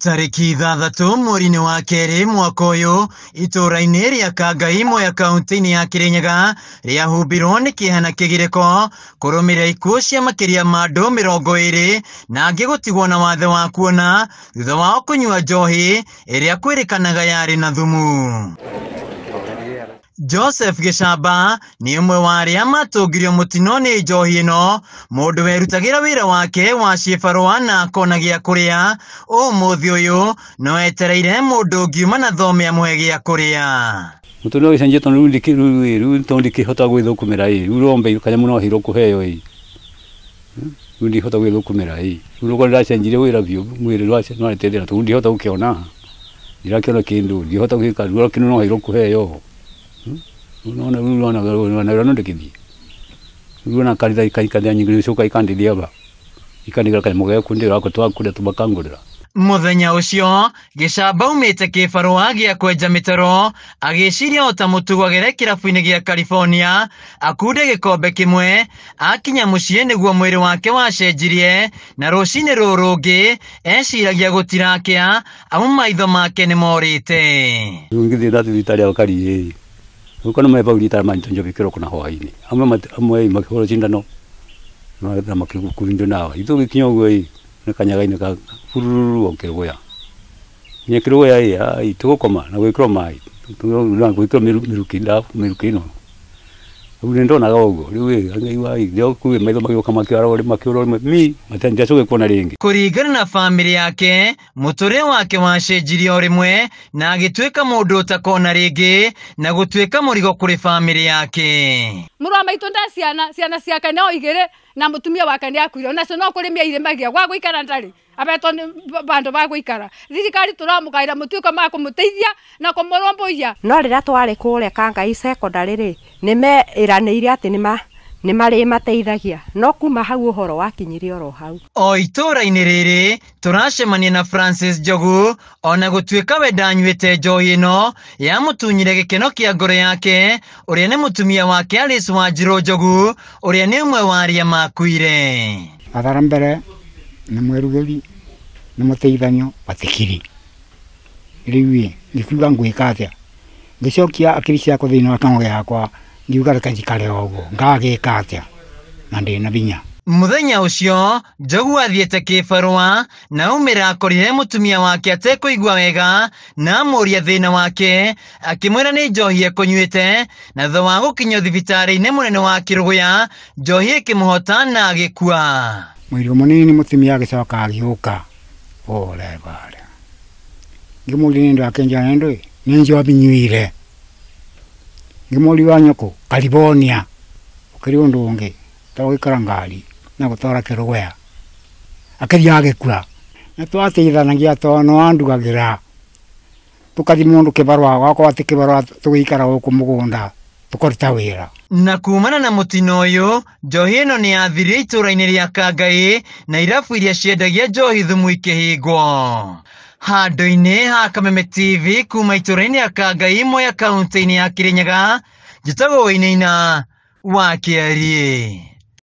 Tarĩki 6 mweri-inĩ wa kerĩ mwaka ũyũ itũũra-inĩ rĩa Kangai Mwea kaunti-inĩ ya Kirinyaga rĩahumbirwo nĩ kĩeha na kĩgirĩko kũrũmĩrĩra ikuũ cia makĩria ma andũ 20 na angĩ gũtigwo na wathe wa kuona thutha wao kũnyua njohi ĩrĩa kwĩrĩkanaga yarĩ na thumu. Joseph Gĩcamba nĩ ũmwe wa arĩa matũngirio mũtino nĩ njohi ĩno, mũndũ werutagĩra wĩra wake wa ciĩbarũa na akona gĩa kũrĩa. Ũmũthĩ ũyũ no etereire mũndũ ũngiuma na thome amũhe gĩa kũrĩa. Mũtũrĩre ũgĩcenjia tondũ rĩu tondũ ndikĩhota gwĩthũkũmĩra ĩ, rĩu rombe kanyamũ no heirwo kũheo ĩ, rĩu ndihota gwĩthũkũmĩra ĩ, rĩu okorwo ndĩracenjirie wĩra biũ mwĩrĩ nĩwateithĩra tondũ ndihota gũkĩona, ndirakĩona kĩndũ, ndihota gwĩka, rĩu kĩndũ no heirwo kũheo. Unaona rĩu ona wĩra no ndĩkĩthiĩ rĩu ona kanitha kanitha nyingĩ nĩicokaga ikandithia ba ikandigĩra kanyamũ ge kũndĩra gakwa tũkũrĩa makangũrĩra. Mũthenya ũcio Gĩcamba aumĩte kĩbarũa gĩa kwenja mĩtaro agĩciria o ta mũtugo agere kĩrabu-inĩ gĩa California akunde gĩkombe kĩmwe. Akinya mũciĩ nĩguo mwĩrĩ wake wacenjirie na rũcinĩ rũrũ rũngĩ eciragia gũtirakĩa amu maitho make nĩmorĩte. Rĩu ngĩthiĩ ndathiĩ thibitarĩ ya Ũkari ĩ, rĩu kana me bau rita manyita njohi kĩroko na hwaĩ-inĩ, amwe makĩhũrwo cindano na makĩkundwo ndawa. Ithuĩ gũgĩkinya ũguo ĩ, nĩ kanyaga-inĩ ka bururu o kĩrũgũya. Nginya kĩrũgũya ĩ, ai tũgũkoma na gwĩkĩrwo maĩ, na gwĩkĩrwo mĩrukĩ mĩrukĩ ĩno. Rĩu nĩndonaga ũguo, rĩu ĩ, ngaigua ĩ, maitho magĩũka makĩũra mi, ndiacoke kuona rĩngĩ. Kũringana na bamĩrĩ yake, mũtũrĩre wake wacenjirie o rĩmwe na agĩtuĩka mũndũ ũtakona rĩngĩ na gũtuĩka mũrigo kũrĩ bamĩrĩ yake. Mũrũ wa maitũ nda ciana, ciana ciake no igĩrĩ na mũtumia wake nĩ akuire, nacio no kũrĩmia irĩmagia gwa gũikara ndarĩ abetwo nĩ bandũ ba gũikara. Thirikari tũramũkaĩra mũtuĩke ma kũmũteithia na kũmũrũmbũiya. No rĩrĩa twarĩ kũrĩa Kangai secondary rĩ, nĩmeĩranĩire atĩ nĩmarĩmateithagia, no kuma hau ũhoro wakinyire oro hau. O itũũra-inĩ rĩrĩ tũracemania na Francis Njogu, ona gũtuĩka we ndanyuĩte njohi ĩno yamũtunyire gĩkeno kĩa ngoro yake, ũrĩa nĩ mũtumia wake Alice Wanjirũ Njogu, ũrĩa nĩ ũmwe wa arĩa makuire. Athara mbere nĩ mwĩrugĩri nĩ mũteithanio batikiri. Rĩu ĩ, ngikiuga ngwĩka atĩa, ngĩcokia akiri ciakwa thĩinĩ wa kang'o gakwa, ngiuga reke njikare o ũguo, ngagĩka atĩa na ndĩna hinya. Mũthenya ũcio Njogu athiĩte kĩbarũa na aumĩra akorire mũtumia wake atekũigua wega na amũria thĩna wake, akĩmwĩra nĩ njohi ekũnyuĩte, na thutha wa gũkinyio thibitarĩ-inĩ mũnene wa Kĩrũgũya njohi ĩkĩmũhota na agĩkua. Mwĩrĩ mũnini mũtumia agĩcoka agĩũka pole pole, ngĩmũria nĩ ndũ akĩnjĩra nĩ ndũĩ nĩ njohi nyuire. Ngĩmũria wa nyũkũ California ũkĩrĩ ũndũ ũngĩ ta gũikara ngari na gũtwara Kĩrũgũya, akĩthiĩ agĩkua. Na twateithanagia tondũ no andugagĩra, tũkathiĩ mũndũ kĩbarũa, gwakorwo atĩ kĩbarũa tũgĩikara gũkũ mũgũnda tũkaruta wĩra. Na kumana na mũtino ũyũ, njohi ĩno nĩ yathirire itũũra-inĩ rĩa Kangai na irabu iria ciendagia njohi thumu ikĩhingwo. Handũ-inĩ ha Kameme TV kuma itũũra-inĩ rĩa Kangai Mwea kaunti-inĩ ya Kirinyaga, njĩtagwo Wainaina wa Kĩariĩ.